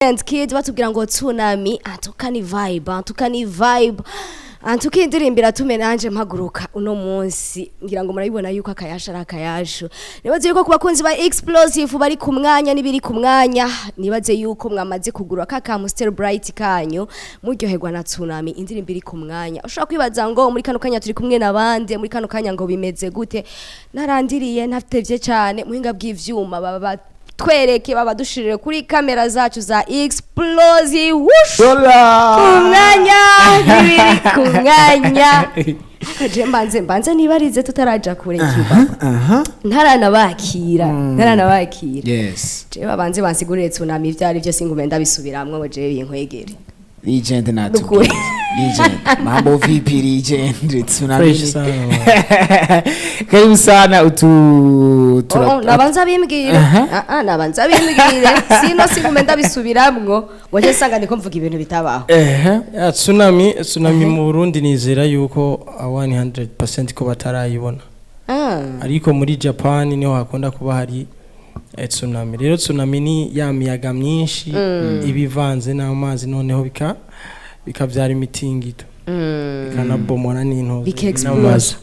And Kids batubwira ngo "Tsunami". Antuka ni vibe, antuka ni vibe, antuka indirimbo iratume nanje mpaguruka uno munsi. Ngira ngo murabibona yuko akayasha ari akayashu. Nibaze yuko ku bakunzi ba Explosive bari ku mwanya n'ibiri ku mwanya, nibaze yuko mwamaze kugura ka Amstel Bright kanyu, muryoherwa na "Tsunami", indirimbo iri ku mwanya. Ushobora kwibaza ngo muri kano kanya turi kumwe n'abandi, muri kano kanya ngo bimeze gute? Narandiriye, ntatevye cyane, muhinga bw'ivyuma baba twereke, baba dushirire kuri kamera zacu za Explosive. Whoosh! Ku mwanya bibiri ku mwanya akaje. Mbanze nibarize tutaraja kure, Cuba. Ntaranabakira. Je babanze bansigurire "Tsunami" ivyo ari byo, singume ndabisubiramwo ngo jewe binkwegere. Legend. Nukuri. Natubwire Legend, mambo vipi Legend? Tsunami. Fresh sana, man. Karibu sana utu Oh, nabanza bimbwire. Ah ah, nabanza bimbwire, sino singume ndabisubiramwo ngo nje nsanga ndiko mvuga ibintu bitabaho. Ya, tsunami, tsunami mu Burundi nizera yuko 100% ko batarayibona. Ariko muri Japan niho hakunda kuba hari tsunami. Rero tsunami ni ya miyaga myinshi iba ivanze n'amazi, noneho bikabyara imitingito, bikanabomora n'intuzi Bika n'amazu.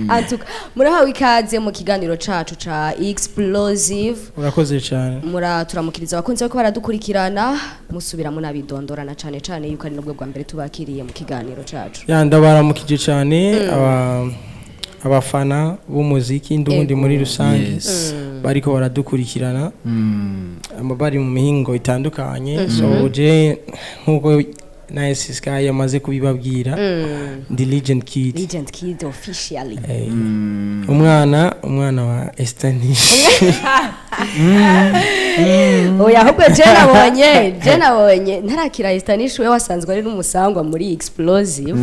Antuka murahawe ikaze mu kiganiro cacu ca Explosive. Urakoze cyane. Muraturamukiriza abakunzi bariko baradukurikirana, musubira munabidondorana, cane cane yuko ari nubwo bwa mbere tubakiriye mu kiganiro cacu. Ya, ndabaramukije cyane abafana b'umuziki ndundi muri rusange bariko baradukurikirana, ama bari mu mihingo itandukanye. So je nkuko Nice Sky yamaze kubibabwira, ndi Legend Kid. Legend Kid officially. Umwana wa Estanish. Oya, ahubwo je nabonye ntarakira Estanish, we wasanzwe ari n'umusangwa muri Explosive.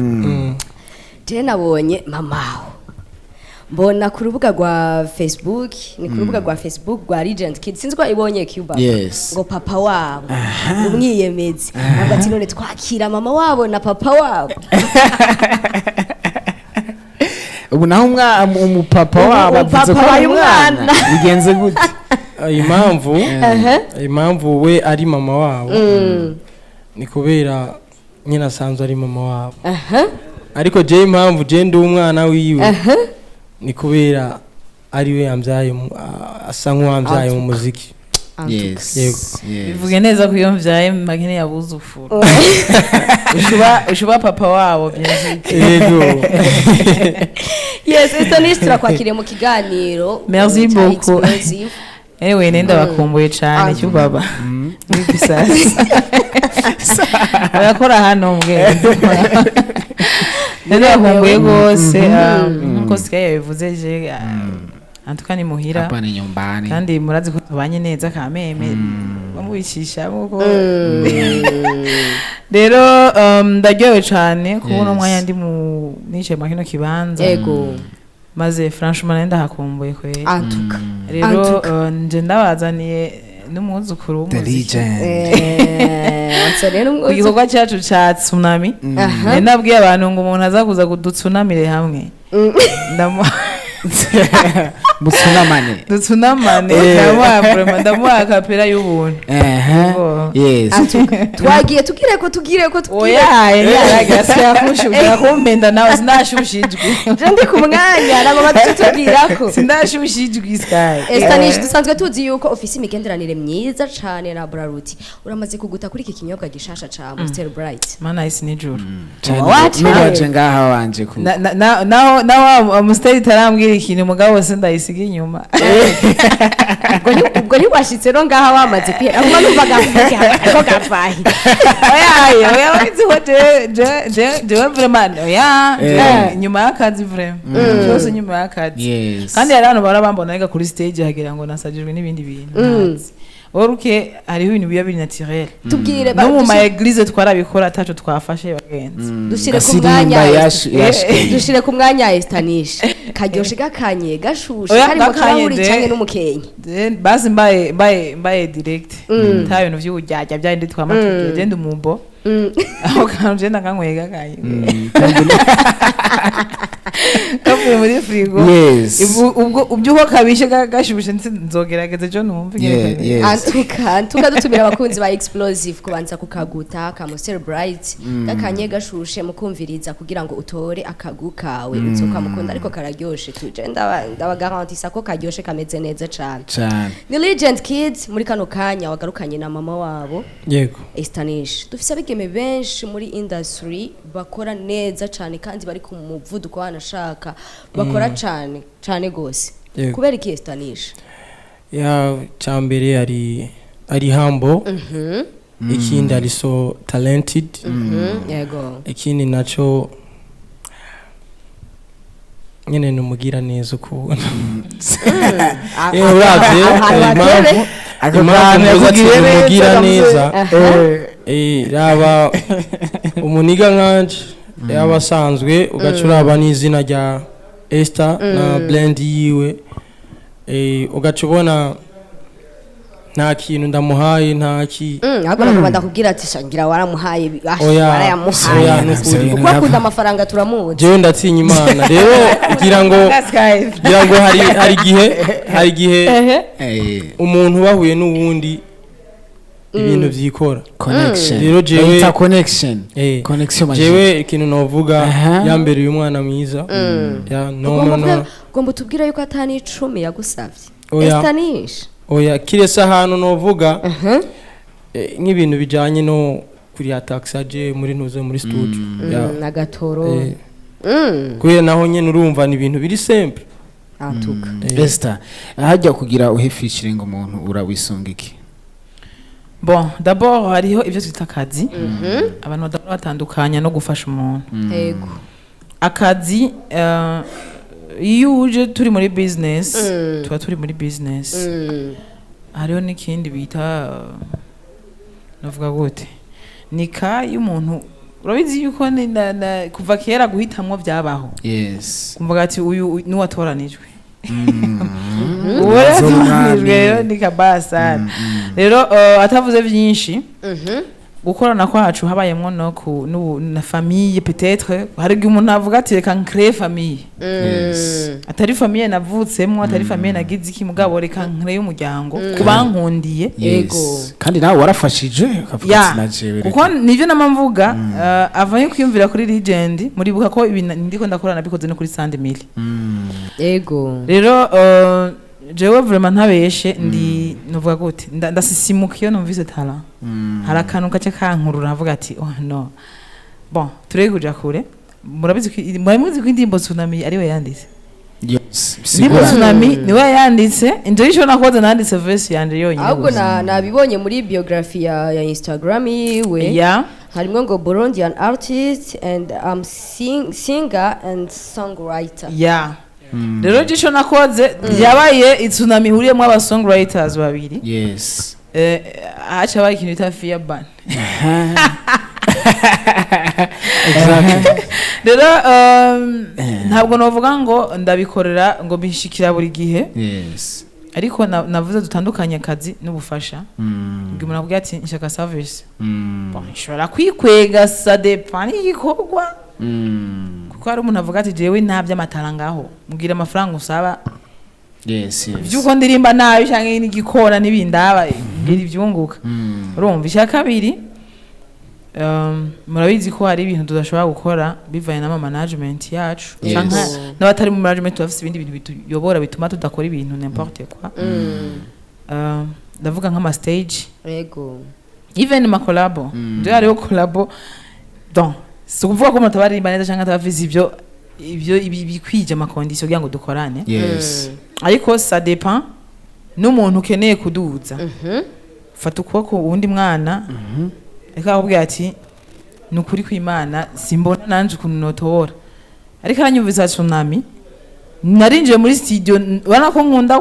Je nabonye mamaho, mbona ku rubuga rwa Facebook, ni ku rubuga rwa Facebook rwa Legend Kid, sinzi ko ibonye Cuba. Yes. Ngo papa wabo umwiyemezi, ntabwo ati none twakira mama wabo na papa wabo. Ubu naho umupapa Ubu wabo avuze ko umupapa ari umwana. umwana. Bigenze gute? Impamvu we ari mama wabo ni kubera nyine asanzwe ari mama wabo. Ariko je impamvu je ndi umwana wiwe ni kubera ari we yambyaye asa nk'uwambyaye mu muziki. Yes. Yego. Yes. Bivuge neza ko iyo mvyaye makene yabuzufura ushuba papa wabo byinshi. Yego. Yes, Estanish, turakwakiriye mu kiganiro Merci ca beaucoup. Explosive. Anyway, nenda bakumbuye cane. Cyubaba bisasi barakora hano mbwe, nenda bakumbuye rwose. Nkuko Sky yabivuze, je antuka ni muhira. Hapa ni nyumbani. Kandi murazi ko tubanye neza kameme bamubicisha ko. Rero ndaryohewe cane kubona umwanya ndi mu nicaye mu kino kibanza. Maze franchement nari ndahakumbuye kweri. Antuka. Rero Antuka. Nje ndabazaniye n'umwuzukuru The w'umuziki. Legend. Wansaniye Ku n'umwuzukuru. gikorwa cyacu ca tsunami. Nari nabwiye abantu ngo umuntu aza kuza kudutsunamire hamwe. Mutsunamane. Dutsunamane. Ndamuha vraiment, ndamuha akapera y'ubuntu. Yego. Yes. Antuka twagiye, tugire ko tugire ko tugire. Oya, yaragase yakushusha kumpenda nawe, sinashushijwe. Je ndi ku mwanya, nagomba tutubwirako. Sinashushijwe, Sky. Estanish, dusanzwe tuzi yuko ufise imigenderanire myiza cane na Brarudi. Uramaze kuguta kuri iki kinyobwa gishasha ca Amstel Bright? Mana isi nijoro. Cane. Wacu. Nubaje ngaha wanje ku Naho Amstel itarambwira ikintu, mugabo se ndayisiga inyuma. Ubwo ntiwashitse no ngaha wamaze kwihera kuma numvaga ko gavahe. Oya oya, urabizi ko jewe vraiment oya, jewe nyuma y'akazi, vraiment byose nyuma y'akazi. Kandi hari abantu bahora bambona ariko kuri stage hagira ngo nasajijwe n'ibindi bintu ntazi. Oruke hariho ibintu biba biri naturel. Tubwire No mu ma église twarabikora ataco twafashe, bagenzi. Dushire ku Gasirimba. mwanya. Yashu. Dushire ku mwanya, Estanish. Karyoshe gakanye gashushe Oya, kari mu gakanye kirahuri canke n'umukenke? Basi mbaye direct, nta bintu vy'uburyarya byandi twama tugiye. Je ndi umumbo, aho kantu je ndakanyweye gakanye. Kavuye muri frigo. Ubwo ubyuko kabishe gashushe, nzogerageza ejo numve ingene kameze. Antuka dutumira abakunzi ba Explosive kubanza kukaguta ka Monster Bright gakanye gashushe, mukumviriza kugira ngo utore akagu kawe uzokamukunda, ariko kararyoshe, tuje ndabagarantisa ko karyoshe, kameze neza cane. Cyane. Ni Legend Kids muri kano kanya wagarukanye na mama wabo. Yego. Estanish, dufise abigeme benshi muri industry bakora neza cane kandi bari ku muvuduko, wanashaka bakora cane cane gose. Kubera iki Estanish? Ya, cyambere ari humble, ikindi ari so talented, ikindi naco nyene ni umugira neza ukuntu. Uravye impamvu Ako impamvu kantu mvuze ati yakugiriye neza, umugira kamuze. neza, raba umuniga nkanje yaba asanzwe, ugaca uraba n'izina rya Esther na blend yiwe, ugaca ubona nta kintu ndamuhaye, nta ki. Ahubwo nagomba ndakubwira ati shangira waramuhaye Oya, warayamuhaye. oya, nukuri. Kuko akunda amafaranga turamuzi. Jewe ndatinya Imana rero, kugira ngo That's kind. kugira ngo hari igihe umuntu bahuye n'uwundi ibintu vyikora. Connection. Rero jewe Bayita connection, connection magique. Jewe ikintu novuga, yambere uyu mwana mwiza ya no Ugomba no no. Ugomba utubwire yuko atani 10 yagusavye. Oya. Estanish. Oya, kiretse ahantu novuga nk'ibintu bijanye no kuriya taxi aje muri ntuze muri studio ya. Agatoro. Kubera naho nyene urumva ni ibintu biri simple. Antuka. Esther, hajya kugira uhe featuring umuntu urawisunga iki? Bon, d'abord hariho ibyo twita akazi, abantu badahora batandukanya no gufasha umuntu. Akazi, iyo uje turi muri business, tuba turi muri business. Hariho n'ikindi bita navuga gute, ni ka y'umuntu. Urabizi yuko ni kuva kera guhitamwo byabaho, kumvuga ati uyu niwatoranijwe, uwo yatoranijwe rero ni kabaya sana. Rero atavuze byinshi, gukorana kwacu habayemwo no ku na famille. Peut-être hari igihe umuntu avuga ati reka ncrée famille, atari famille navutsemwo, atari famille nagize iki, mugabo reka ncrée umuryango kubankundiye. Kandi nawe warafashije ukavuga ati na jewe Kuko nivyo nama mvuga, avaye kwiyumvira kuri Legend, muribuka ko ibi ndiko ndakora nabikoze no kuri Sand Mille. Rero jewe vraiment ntabeshe, ndi nuvuga gute, ndasisimuka iyo numvise talent. Hari akantu gace kankurura, nkavuga ati oh no. Bon, tureke kuja kure, murabizi ko murabizi ko indirimbo Tsunami ariwe yanditse. Yose. Indirimbo Sigura. Tsunami niwe yanditse, injo y'isho nakoze nanditse verse yanje yonyine Ahubwo gusa. Nabibonye muri biography ya Instagram yiwe, harimwo ngo Burundian artist and singer and songwriter. Ya, rero jisho nakoze yabaye Tsunami ihuriyemo aba songwriters babiri. Haca habaye ikintu bita fear ban. Rero ntabwo novuga ngo ndabikorera ngo mbishikira buri gihe, ariko navuze dutandukanye akazi n'ubufasha. Ubwo umuntu akubwira ati nshaka service, bon, nshobora kwikwega, ça dépend n'igikorwa, kuko hari umuntu avuga ati jewe nta by'amatara ngaho, mbwira amafaranga usaba, by'uko ndirimba nabi cyangwa n'igikora n'ibindaba, mbwira ibyunguka. Urumva, icya kabiri, murabizi ko hari ibintu tudashobora gukora bivanye n'ama management yacu, canke n'abatari mu management bafise ibindi bintu bituyobora bituma tudakora ibintu n'importe quoi. Ndavuga nk'ama stage, even ma collabo. Nje hariho collabo, donc si ukuvuga ko umuntu ataba neza canke ataba afise ivyo ibi bikwije ama conditions kugira ngo dukorane, ariko ça dépend n'umuntu ukeneye kuduza. Fata ukuboko uwundi mwana, ariko akakubwira ati ni ukuri kw'Imana simbona nanje ukuntu notobora, ariko aranyumvisa Tsunami, narinjiye muri studio, urabona ko nkunda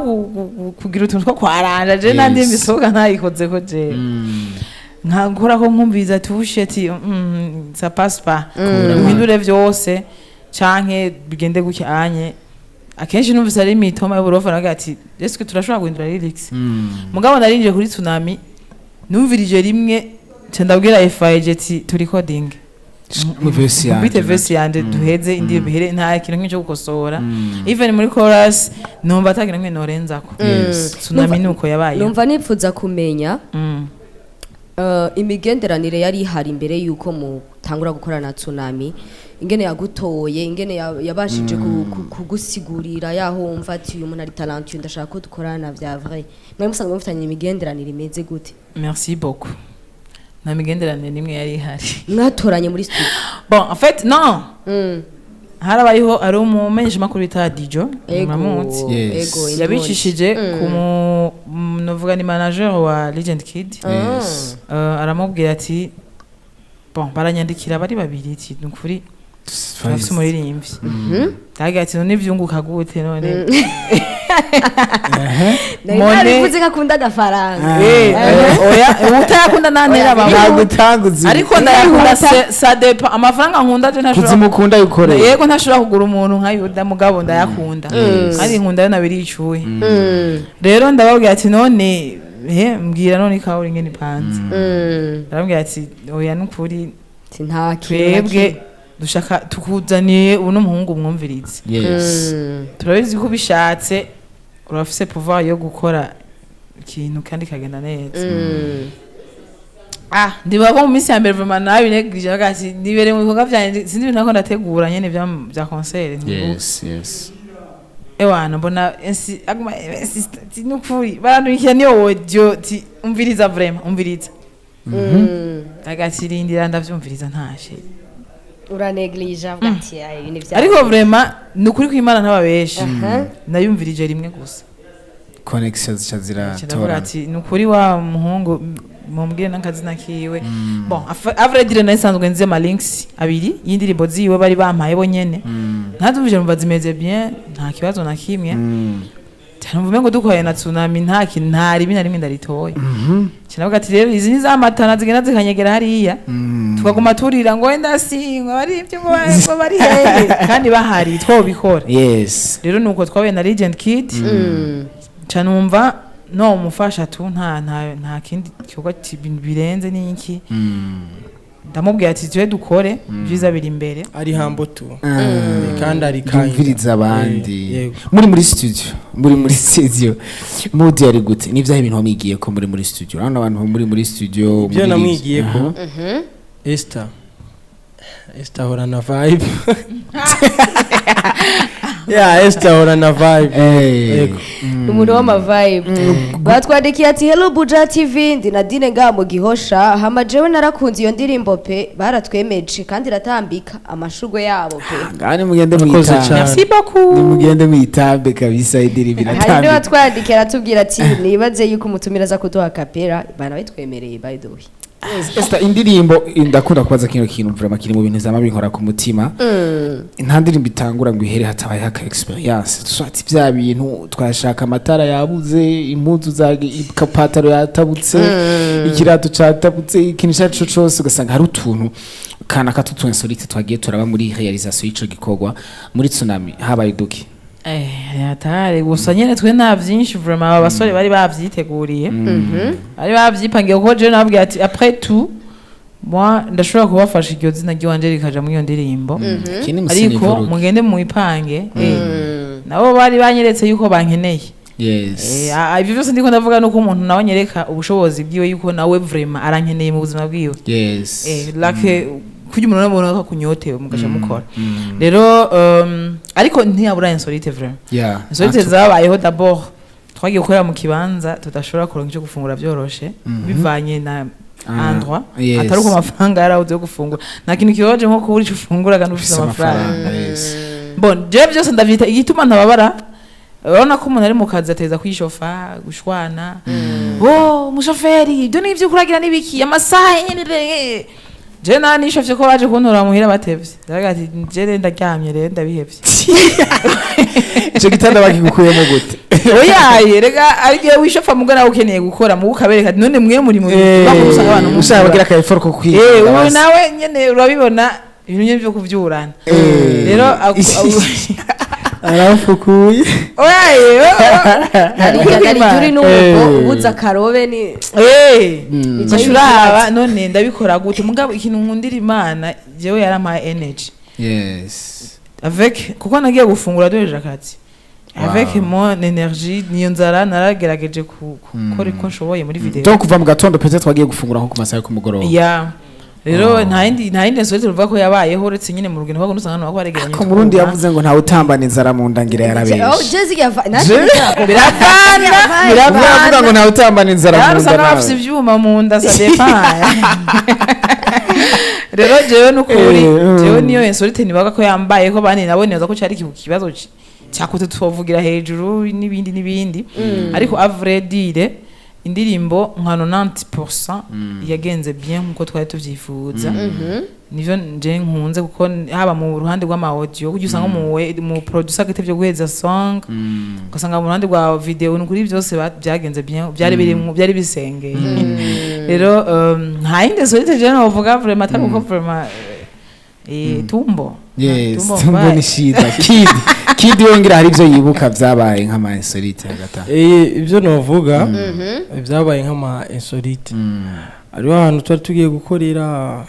kugira utuntu two kwaranja je, nandi misoga ntayikozeko jewe, nkakora ko nkumviza touche ati ça passe pas, uhindure vyose canke bigende gutya anye. Akenshi numvise ari imitoma y'uburofa, navuga ati est-ce que turashobora guhindura lyrics? Mugabo narinjiye kuri Tsunami, numvirije rimwe, nca ndabwira FIG ati turi recording. Mu verse yanje. Bite verse yanje duheze, indirimbo ihere, nta kintu nk'icyo gukosora. Even muri chorus numva ata kintu nk'imwe norenzako. Tsunami nuko yabaye. Numva nipfuza kumenya imigenderanire yari ihari imbere yuko mutangura gukorana na Tsunami, ingene yagutoye, ingene yabashije kugusigurira yaho wumva ati uyu muntu ari talentueux, ndashaka ko dukorana vya vrai. Mwari musanzwe mufitanye imigenderanire imeze gute? Merci beaucoup. Nta migenderanire n'imwe yari ihari. Mwatoranye muri studio? Bon, en fait non. Harabayeho, ari umumenyeshamakuru bita Dijo. Ego. Muramuzi. Yes. Ego, Indundi. Yabicishije ku mu novuga ni manager wa Legend Kid. Aramubwira ati bon, baranyandikira bari babiri ati nukuri turafise umuririmbyi. Ndagira ati none ivyunguka gute none? Nari narivuze ko akunda agafaranga. Oya, utayakunda nantera bamwe. Ntabwo utanguze. Ariko ndayakunda, ça dépend amafaranga nkunda je ntashobora Kuzimukunda yikoreye. Yego, ntashobora kugura umuntu nka Yuda, mugabo ndayakunda kandi nkunda yo nabiri icuye. Rero ndababwira ati none he mbwira none ikawa ingene ipanze. Ndababwira ati oya, nukuri Ati nta kintu na twebwe kimwe. dushaka tukuzaniye uno muhungu mwumvirize. Turabizi ko ubishatse urafise pouvoir yo gukora ikintu kandi kagenda neza. Ah, ndibuka ko mu minsi ya mbere vraiment nabinegirije, bavuga ati nibereye mu bikorwa vyanje, sinzi ibintu nariko ndategura nyene vya concert, ntibuka. Yes. Ewana mbona aguma insist ati nukuri barandungikira niyo audio ti umviriza, vraiment umviriza. Agati rindira ndavyumviriza ntashe. Uraneglige, avuga ati "Ay, ibintu vya." Ariko vraiment ni ukuri kw'Imana ntababeshe, nayumvirije rimwe gusa. Connection zica ndavuga ziratora. Ati ni ukuri wa muhungu mumbwire n'akazina kiwe. Bon, à vrai dire nari nzi ama links abiri y'indirimbo ziwe bari bampaye bo nyene. Ntazumvije, numva zimeze bien, nta kibazo na kimwe. Numva umengo dukoranye na Tsunami nta kintu, nta ribi na rimwe ndaritoye. Kinavuga ati rero izi ni za matana zigenda zikanyegera hariya, tukaguma turira ngo wenda singwa barivyo ngo bari hehe kandi bahari twobikora. Rero nuko twahuye na Legend Kid, nca numva no umufasha tu, nta kindi gikorwa birenze n'iki. Ndamubwira ati twe dukore ibyiza biri imbere. Ari humble tu kandi ari kind. Yumviriza abandi. Yego. Muri studio mood yari gute? Ni ibyahe bintu wamwigiye ko muri studio? Urabona abantu muri studio Ibyo namwigiye ko, Esther, Esther ahora na vibe. Yeah, Esther ahora na vibe. Yego. Umuntu w'amavibe. Batwandikiye ati hello Buja TV, ndi Nadine ngaha mu Gihosha. Hama jewe narakunze iyo ndirimbo pe, baratwemeje kandi iratambika, amashurwe yabo pe. Ngani mugende Murakoze mwitambe. cyane. Merci beaucoup. Nimugende mwitambe kabisa, indirimbo Hari iratambika. n'uwatwandikiye aratubwira ati nibaze yuko umutumira aza kuduha kapera, banabitwemereye by the way. Esther, indirimbo, ndakunda kubaza kino kintu vraiment kiri mu bintu zama binkora ku mutima. Nta ndirimbo itangura ngo ihere hatabayeho aka experience. Tushatse bya bintu twashaka, amatara yabuze, impuzu za ipataro yatabutse, ikirato catabutse, ikintu icyo ari cyo cose, ugasanga hari utuntu kana katutu insolite twagiye turaba muri réalisation y'ico gikorwa. Muri Tsunami habaye duki? Hatari gusa nyene twe nta vyinshi vraiment, aba basore bari bavyiteguriye, bari bavyipangiye, kuko jewe nababwiye ati après tout moi ndashobora kubafasha iryo zina ry'iwanje rikaja muri iyo ndirimbo, Ikindi ariko musinivuruge. mugende muyipange. Nabo bari banyeretse yuko bankeneye. Ivyo vyose ndiko ndavuga nuko umuntu nawe anyereka ubushobozi bwiwe, yuko nawe vraiment arankeneye mu buzima bwiwe. Like kurya umuntu nabona ko akunyotewe mugaca mukora. Rero ariko ntiyabura insolite vraiment. Insolite zabayeho. D'abord twagiye gukorera mu kibanza tudashobora kuronka icyo gufungura byoroshe bivanye na endroit. Atari uko amafaranga yarabuze yo gufungura. Nta kintu kibabaje nko kubura icyo ufungura kandi ufise Ufise amafaranga. amafaranga, yes. Bon, jewe byose ndavyita igituma ntababara. Urabona ko umuntu ari mu kazi ateza kwishofa, gushwana, oh umushoferi ibyo ni ibyo kuragira n'ibiki amasaha nyene. Jewe nawe nishofye ko baje kuntora muhira batevye, ndavuga ati je ndaryamye rero ndabihevye. Ico gitanda bakigukuyemo gute? Oyaye, rega ari igihe wishofa mugo nawe ukeneye gukora mugo ukabereka ati none mwe muri mu usanga abantu Ushaka bagira aka effort ko kwiga. Ubu nawe nyene urabibona ibintu nyene vyo kuvyurana. Rero Arafukuye. Oya. Nari n'ubwo ubuza akarobe ni Uraba none ndabikora gute? Mugabo ikintu nkundira Imana, jewe yarampaye energy avec, kuko nagiye gufungura duhejeje akazi, avec mon énergie, niyo nzara naragerageje gukora uko nshoboye muri video. Donc kuva mu gatondo peut-être wagiye gufungura nko ku masaha yo ku mugoroba. Ya, rero nta yindi nsohotse ruvuga ko yabayeho, uretse nyine mu rugendo, kuko usanga abantu baregeranye. Ko Murundi yavuze ngo ntawe utambana inzara mu nda, ngira Oh, yarabeshe. Jezi yava Biravana, biravana. Uravuga ngo ntawe utambana inzara mu nda. Usanga bafise Nawe ivyuma mu nda, ça dépend. Rero jewe nukuri, jewe niyo insolite nibaga ko yambaye ko bandi nabo nibaza ko cyari ikibazo cyakoze twovugira hejuru n'ibindi n'ibindi, ariko à vrai dire indirimbo nka 90% yagenze bien nkuko twari tuvyifuza. Nivyo nje nkunze, kuko haba mu ruhande rw'ama audio, kuko usanga mu producer agitevye guheza song, ugasanga mu ruhande rwa video, ni kuri byose byagenze bien, byari biri byari bisengeye. Rero nta yindi insolite je novuga vraiment, atari uko vraiment tumbo. Yes, tumbo mbaya. Ni shida. Kid, Kid yongera hari ibyo yibuka byabaye nk'ama insolite hagati aho. Ibyo novuga byabaye nk'ama insolite, hariho ahantu twari tugiye gukorera,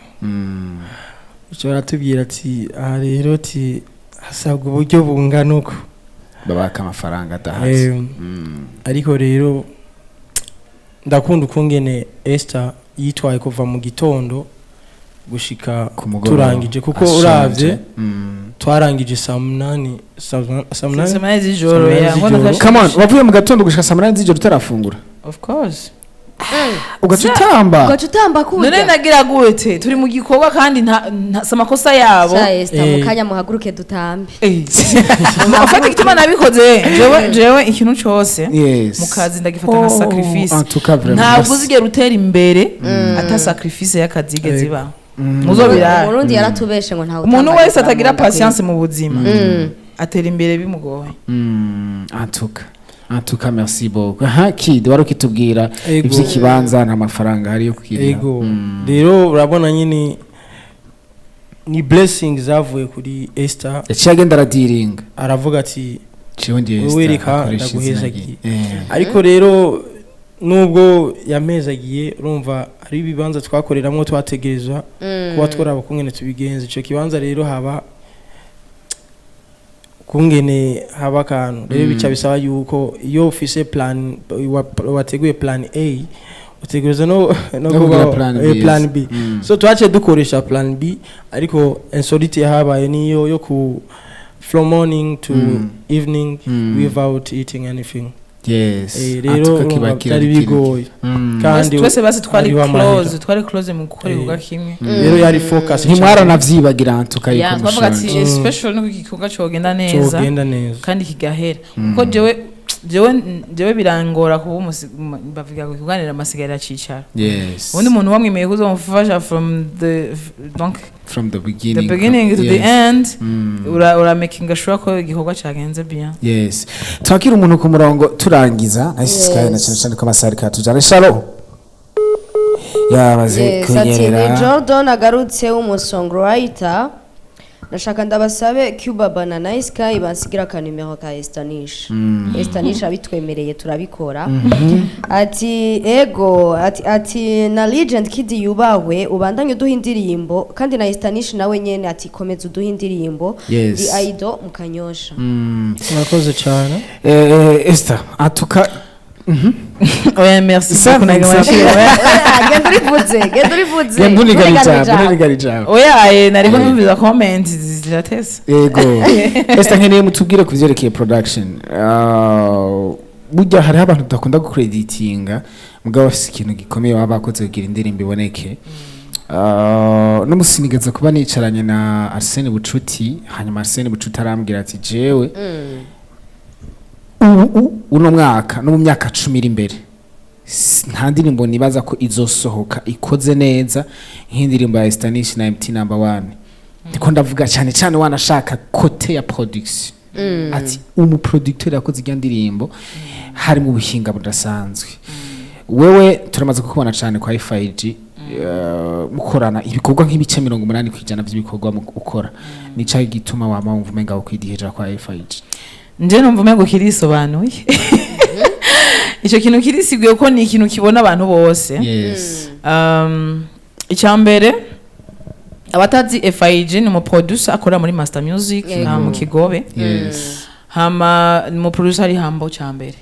icyo baratubwira ati: "Aha rero," ati, "hasabwa uburyo bungana uko." Babaka amafaranga adahaze. Ariko rero ndakunda ukungene Esther yitwaye kuva mu gitondo gushika Ku mugoroba. turangije, kuko Ashonje. uravye twarangije saa 8, saa 8. Saa 8 z'ijoro. Saa 8 Ya, ngo z'ijoro. ndafashe. Come on, wavuye mu gatondo gushika saa 8 z'ijoro utarafungura? Of course. Ugaca utamba? Ugaca utamba kurya? None nagira gute? Turi mu gikorwa kandi nta si amakosa yabo. Sha Esther, mu kanya muhaguruke dutambe. Ufata igituma nabikoze, jewe ikintu cose mu kazi ndagifata nka Oh, sacrifice. en tout cas, vraiment. Ntabwo uzigera utera imbere ata sacrifice y'akazi igeze ibaho, muzobirara. Umurundi yaratubeshe ngo ntawe Umuntu utamba wese atagira inzara mu nda. patience mu buzima atera imbere bimugoye. En tout cas, merci beaucoup. Aha, Kid, wari ukitubwira Ego. ivy'ikibanza, nta mafaranga hari yo kugira. Ego, rero urabona nyine ni blessing zavuye kuri Esther. Yaciye agenda aradiringa. Aravuga ati: Ciwe ndi "Wewe Esther, reka akoresha izina ndaguhezagiye." rye. Ariko rero nubwo yamezagiye, urumva ari ibibanza twakoreramwo, twategerezwa kuba tworaba kungene tubigenza. Ico kibanza rero haba kungene haba akantu rero bica bisaba yuko iyo ufise plan, wateguye plan A, utegereza no No kugira kuba plan B, yes. Plan B. So twaciye dukoresha plan B, ariko insolite yahabaye niyo yo ku from morning to evening without eating anything. En Rero tout cas, kiba urumva kiri byari bigoye kandi Twese basi twari hariho amahera. close, twari close mu gukora ibikorwa kimwe. Rero yari focus cyane. Ntimwaranavyibagira en tout cas Ya, yuko twavuga ati mushonje. Special nuko igikorwa cogenda neza Cogenda neza. kandi kigahera, kuko jewe birangora kuba bavuga ngo kuganira amasigara cicara. Ubundi umuntu wamwemeye kuzomufasha from the, donc From the the beginning. beginning to the end, ura making sure ko igikorwa cyagenze bien. Yes. Twakira umuntu ku murongo turangiza. Nice Sky, na cyane cyane ko amasaha ariko aratujana. Shalo. Yamaze Yes, ati ni kunyerera. Jordan agarutse w'umusongwriter, ndashaka ndabasabe Cuba Banana Nice Sky bansigira akanimero ka Estanish. Estanish abitwemereye turabikora. Ati ego, ati na Legend Kid yubahwe, ubandanye uduha indirimbo, kandi na Estanish nawe nyene ati komeza uduha indirimbo. Yes. Di Aido mukanyosha. Murakoze cyane. Esther, en tout cas, Oya, merci Safi, beaucoup, nagama safi. nshimwe. Genda urivuze, genda urivuze. Genda unigara Nturigane ijambo, ijambo. nturigane ijambo. Oya, nariko numviza comment ziratesa. Yego. Esther, nkeneye mutubwire ku vyerekeye production. Burya hariho abantu tudakunda gukreditinga, mugabo bafise ikintu gikomeye baba bakoze kugira indirimbo iboneke. No musinigeze kuba nicaranye na Arsene Bucuti, hanyuma Arsene Bucuti arambwira ati: "Jewe ubu uno mwaka no mu myaka 10 iri imbere nta ndirimbo nibaza ko izosohoka ikoze neza nk'indirimbo ya Estanish na MT Number 1." Ndiko ndavuga cyane cyane wanashaka côté ya production, ati umuproducteur yakoze irya ndirimbo harimo ubuhinga budasanzwe. Wewe turamaze kukubona cyane kwa FIG. Mukorana ibikorwa nk'ibice 80% by'ibikorwa mu ukora, ni cyahe gituma wama wumva umenga ukwidiheja kwa FIG? Nje numva umengo kirisobanuye, icyo kintu kirisiguye ko ni ikintu kibona abantu bose. Icya mbere, abatazi FIG, ni umuproducer akorera muri Master Music mu Kigobe. Hama ni umuproducer ari humble, cya mbere.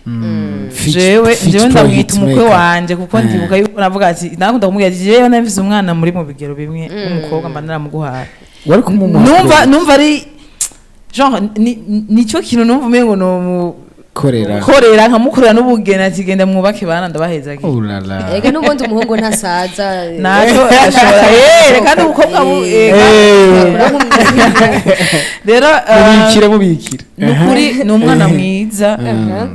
Jewe jewe ndamwita umukwe wanje, kuko ndibuka yuko navuga ati, nakunda kumubwira ati jewe nafise umwana muri mu bigero bimwe w'umukobwa, mba naramuguhaye. Wari kumumuha? Numva ari genre nicyo kintu numva umengo no korera. Korera, nkamukorera n'ubugeni ati genda mwubake bana, ndabahezagiye. Oh la la. Ega n'ubundi umuhungu ntasaza. Naco ashobora kandi umukobwa rero mubikire, mubikire. Ni ukuri ni umwana mwiza,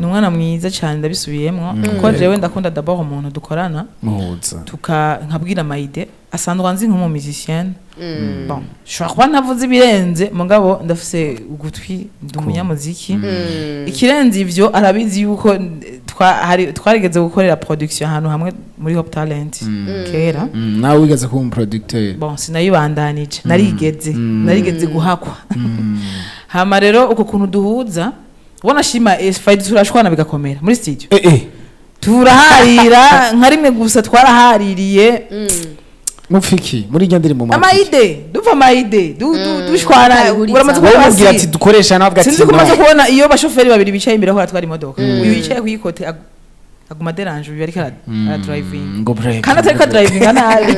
ni umwana mwiza cyane, ndabisubiyemwo, kuko jewe ndakunda d'abord umuntu dukorana muhuza. Tuka nkabwira ama idées, asanzwe anzi nk'umu musicienne. Bon, nshobora kuba ntavuze ibirenze, mugabo ndafise ugutwi, ndi umunyamuziki. Ikirenze ivyo, arabizi yuko twarigeze gukorera production ahantu hamwe muri Hope Talent kera. Nawe wigeze kuba umuproducteur? Bon, sinayibandanije, narigeze guhakwa. Hama rero uko kuntu duhuza, ubona shima fight, turashwana bigakomera muri studio. Turaharira nka rimwe gusa, twarahaririye. Mufiki muri iryo ndirimbo mwafiki? Ama idées, dupfa ama idées, dushwana. Tukabihuriza. Uramaze Wowe kubona umubwira ati dukoresha, nawe avuga ati sinzi ko umaze no. kubona iyo abashoferi babiri bicaye imbere aho baratwara imodoka, uyu yicaye ku côté aguma deranje uyu ariko ara driving ngo break. Kandi atari ko drivinga nabi.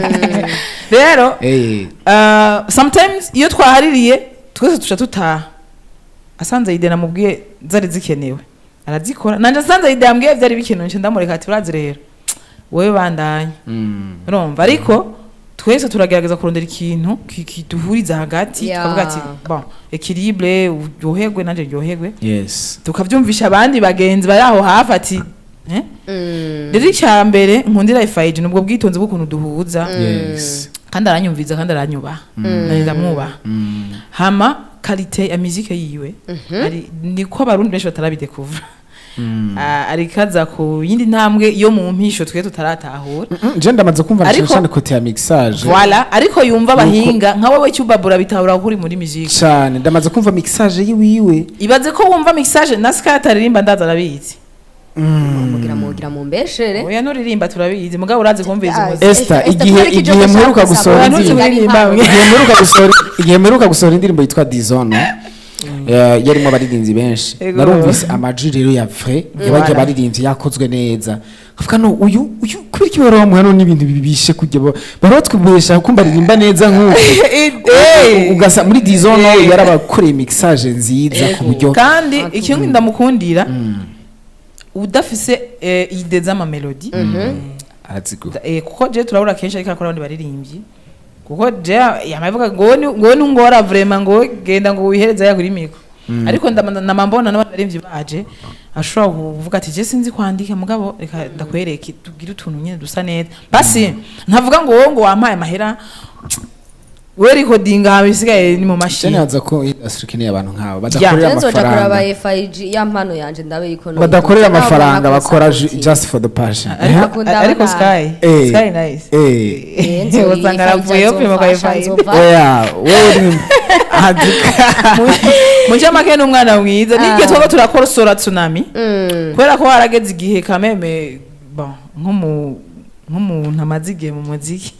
Rero sometimes iyo twahaririye twese tuca tutaha, asanze idée namubwiye zari zikenewe arazikora, nanje asanze idée yambwiye vyari bikenewe nce ndamureka ati urazi rero wewe bandanye. Urumva, ariko twese turagerageza kurondera ikintu kiduhuriza hagati, tukavuga ati bon, équilibre, uryoherwe nanje ndyoherwe, tukavyumvisha abandi bagenzi bari aho hafi ati eh? Rero icya mbere nkundira FIG nubwo bwitonzi bw'ukuntu duhuza, kandi aranyumviza kandi aranyubaha, nanjye ndamwubaha. Hama qualité ya musique yiwe niko abarundi benshi batarabidekuvura. Ariko aza ku yindi ntambwe yo mu mpisho twe tutaratahura. Je ndamaze kumva cyane côté ya mixage. Voilà, ariko yumva abahinga nka wowe cyubabura bitahura ko uri muri musique. Cyane, ndamaze kumva mixage yiwiwe. Ibaze ko wumva mixage na Sky ataririmba, ndaza arabizi. Mugira mumbeshere. Oya, nuririmba turabizi, mugabo urazi kumviriza umuziki. Esther, igihe kubera ko igihe ijambo mperuka ushaka gusohora gusaba, indirimbo impano. Igihe mperuka gusohora indirimbo yitwa Dizono, yarimo abaririmbyi benshi. Narumvise amajwi rero ya vrai yabagiye abaririmbyi yakozwe neza, avuga no uyu kubera iki bahora bamuha none ibintu bibishe kujya bahora batwibesha kumva aririmba neza nk'uku. Ugasa muri Dizono yarabakoreye mixage nziza ku buryo Kandi ikintu ndamukundira, udafise idées z'ama mélodies araziguha. Kuko je turabura kenshi ariko arakora abandi baririmbyi, kuko je yamavuga ngo ngo ni ngora vraiment, ngo genda ngo wihereze ya kuri micro, ariko ndama mbona n'abandi baririmbyi baje ashobora kuvuga ati je sinzi kwandika, mugabo reka ndakwereke tugire utuntu nyine dusa neza. Basi ntavuga ngo wowe ngo wampaye amahera, we recording, hama ibisigaye ni mu mashini. Nibaza ko industry ikeneye abantu nk'abo badakorera Nzoja kuraba amafaranga. FIG ya mpano yanje, ndabe yuko Badakorera amafaranga, nabona bakora support. just for the passion. Ariko Akunda ariko abana. Sky Sky nice. Usanga aravuyeyo pima kwa FIG. Oya, wewe ni andika. Mu ncamake ni umwana mwiza, n'igihe twaba turakorosora Tsunami, kubera ko harageze igihe kameme, bon, nk'umuntu amaze igihe mu muziki,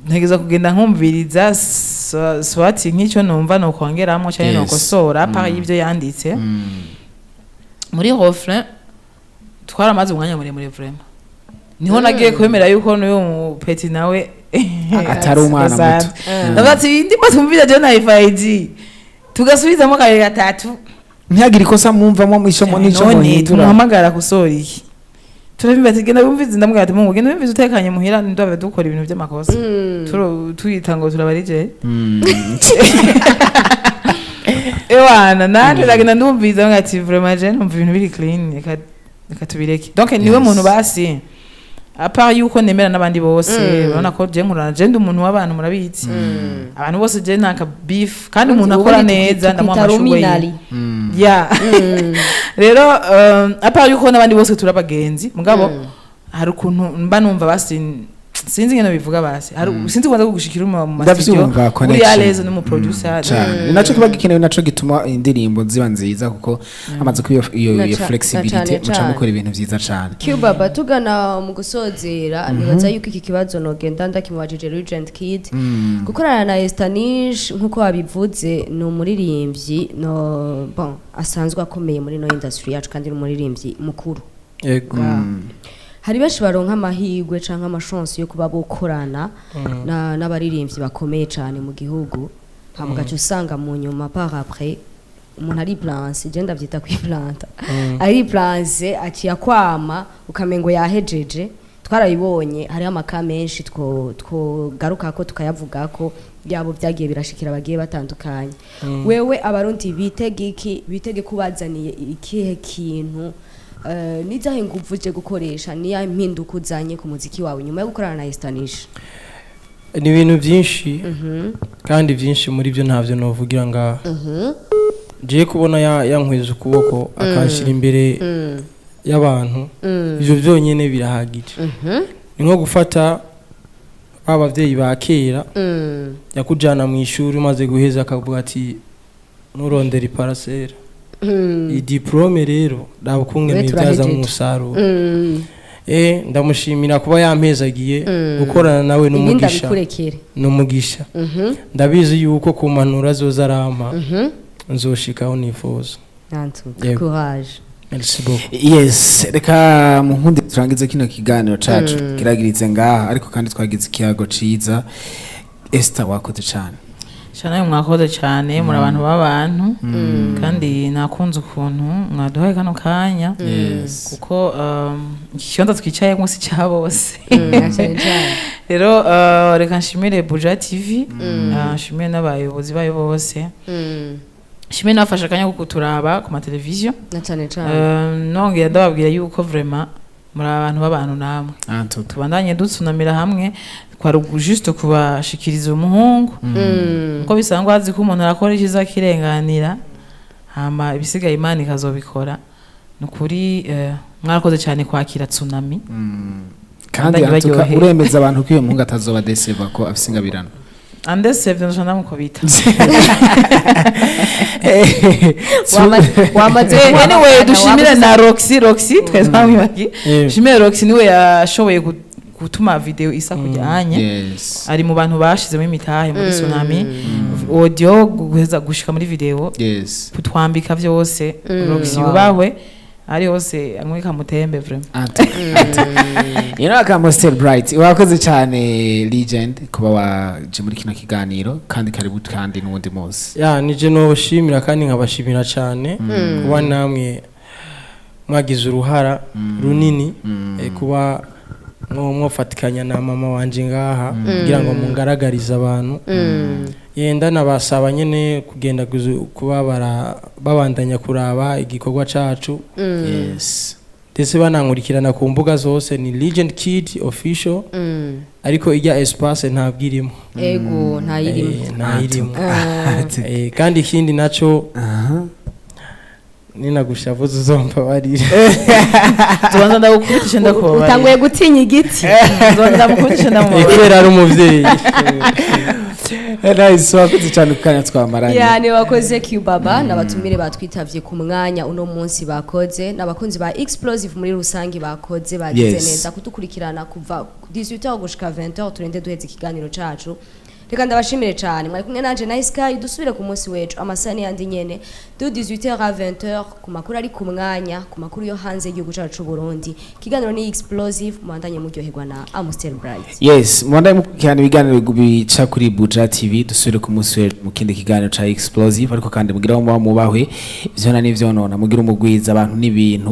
ntegeza kugenda nkumviriza swati nk'icyo numva nokongeramo cyangwa nokosora par y'ibyo yanditse muri refrain. Twaramaze umwanya muremure vraiment, niho nagiye kwemera yuko n'uyu mu petit nawe Atari umwana muto. Ndavuga ati ndimo twumvira je na FIG, tugasubizamo kabiri gatatu. Ntihagire ikosa mwumvamo mwisho n'ico None muhindura. tumuhamagara gusora iki, turabimba ati genda wumvize, ndamubwira ati mungu genda wumvize utekanye muhira, ndabye dukora ibintu by'amakosa. Tuyita ngo turabarije. Ewana nanje ndagenda ndumviza ngo ati vraiment je numva ibintu biri clean, reka tubireke. Donc niwe muntu basi, à part yuko nemera n'abandi bose, urabona ko je nkurana, je ndi umuntu w'abantu, murabizi, abantu bose je nta beef, kandi umuntu akora neza ndamuha amashurwe yiwe. Ya, rero à part yuko n'abandi bose turi abagenzi, mugabo hari ukuntu mba numva basi Sinzi ngene bivuga basi. Hari sinzi kubanza kugushikira mu ma studio. Ndavyumva. Uri Connection. à l'aise n'umu producer. Cane, ni naco kiba gikenewe, naco gituma indirimbo ziba nziza, kuko amaze kuba iyo Na iyo flexibility, na cane muca cane. mukora ibintu vyiza cane. Cubaba, tugana mu gusozera, nibaza yuko iki kibazo nogenda ndakimubajije Legend Kid. Gukorana na Estanish, nkuko wabivuze, ni umuririmbyi, no bon, asanzwe akomeye muri no industry yacu, kandi ni umuririmbyi mukuru. Yego. Hari benshi baronka amahirwe canke ama chance yo kuba bokorana n'abaririmbyi bakomeye cane mu gihugu, hama ugaca usanga mu nyuma, par après, umuntu ari plante, je ndavyita kwiplanta, ari plante, aciye akwama, ukamengo yahejeje. Twarabibonye, hariho amaka menshi twogarukako tukayavugako, byabo byagiye birashikira bagiye batandukanye. Wewe, Abarundi bitege iki? Bitege kubazaniye ikihe kintu? Nizahe nguvu uje gukoresha? Niya mpinduka uzanye ku muziki wawe nyuma yo gukorana na Estanish? Ni ibintu byinshi, kandi byinshi muri byo ntavyo novugira ngaha. Ngiye kubona yankweza ukuboko akanshyira imbere y'abantu, ivyo byonyene birahagije. Ni nko gufata ba bavyeyi ba kera yakujana mu ishuri, umaze guheza akavuga ati: "Nturondere iparasera, iyi diplôme rero raba ukungene We ibyaza turahejeje. umusaruro." Ndamushimira kuba yampezagiye gukorana nawe. Ibindi N'umugisha. abikurekere. N'umugisha. Ndabizi yuko ku mpanuro azoza arampa nzoshikaho nifuza. Nantuka. Yego. Courage. Merci beaucoup. Yes, reka muhundi turangize kino kiganiro cacu kiragiritse ngaha, ariko kandi twagize ikiyago ciza. Esther, wakoze cane. Cyane, mwakoze cyane, muri abantu b'abantu, kandi nakunze ukuntu mwaduhaye kano kanya, kuko iki kibanza twicayemo si cya bose. Na cyane cyane. Rero reka nshimire Buja TV, nshimire n'abayobozi bayo bose, nshimire n'abafashe akanya ko kuturaba ku mateleviziyo. Na cyane cyane. Nongera ndababwira yuko vraiment muri abantu b'abantu namwe. Antuka. Tubandanye dutsunamira hamwe. Twari juste kubashikiriza umuhungu, uko bisanzwe azi ko umuntu arakora icyiza akirenganira, hama ibisigaye Imana ikazobikora. Ni ukuri, mwarakoze cyane kwakira Tsunami. Kandi Bandanye antuka baryohewe. uremeza abantu ko uyu muhungu atazoba deseva, ko afise ingabirano. Andesevye nzoca ndamukubita. Wamaze Anyway, dushimire na Roxy. Roxy twese twamwibagiye. Dushimire Roxy, niwe yashoboye gutuma video isa kujyanye. Ari mu bantu bashizemo imitahe muri Tsunami, audio guheza gushika muri video, kutwambika vyose. Roxy yubahwe ari hose, amwe kamutembe vraiment. Aka Bright, wakoze cyane Legend kuba waje muri kino kiganiro, kandi karibu kandi n'uwundi munsi. Ya, nije nobashimira kandi nkabashimira cyane kuba namwe mwagize uruhara runini, kuba mwofatikanya na mama wanje ngaha kugira ngo mungaragarize abantu. Yenda nabasaba nyene kugenda kuba babandanya kuraba igikorwa cacu, ndetse banankurikirana ku mbuga zose, ni Legend Kid Official, ariko ijya espace ntabwo irimo. Ego, ntayirimo. Ntayirimo. Kandi ikindi naco, ninagushavuze uzombabarire. Tubanza ndagukubitisha, ndakubabarira. Utanguye gutinya igiti. Nzobanza ndamukubitisha, ndamubabarira. Kubera ari umuvyeyi. Nice, wakoze cyane ku kanya twamaranye. Yani wakoze Cubaba, n'abatumire batwitavye ku mwanya uno munsi bakoze, n'abakunzi ba Explosive muri rusangi bakoze, bagize neza kudukurikirana kuva 18h gushika 20h, turende duheze ikiganiro cacu. Reka ndabashimire cyane, mwari kumwe nanje na Sky. Dusubire ku munsi wecu amasaha yandi nyene, de 18h à 20h, ku makuru ari ku mwanya, ku makuru yo hanze y'igihugu cacu c'u Burundi. Ikiganiro ni Explosive, mubandanye muryoherwa na Amstel Bright. Yes, mwandanye mukurikirana ibiganiro bica kuri Buja TV. Dusubire ku munsi w'ejo mu kindi kiganiro ca Explosive, ariko kandi mugira aho muba mubahwe, ivyona n'ivyonona, mugira umugwiza abantu n'ibintu.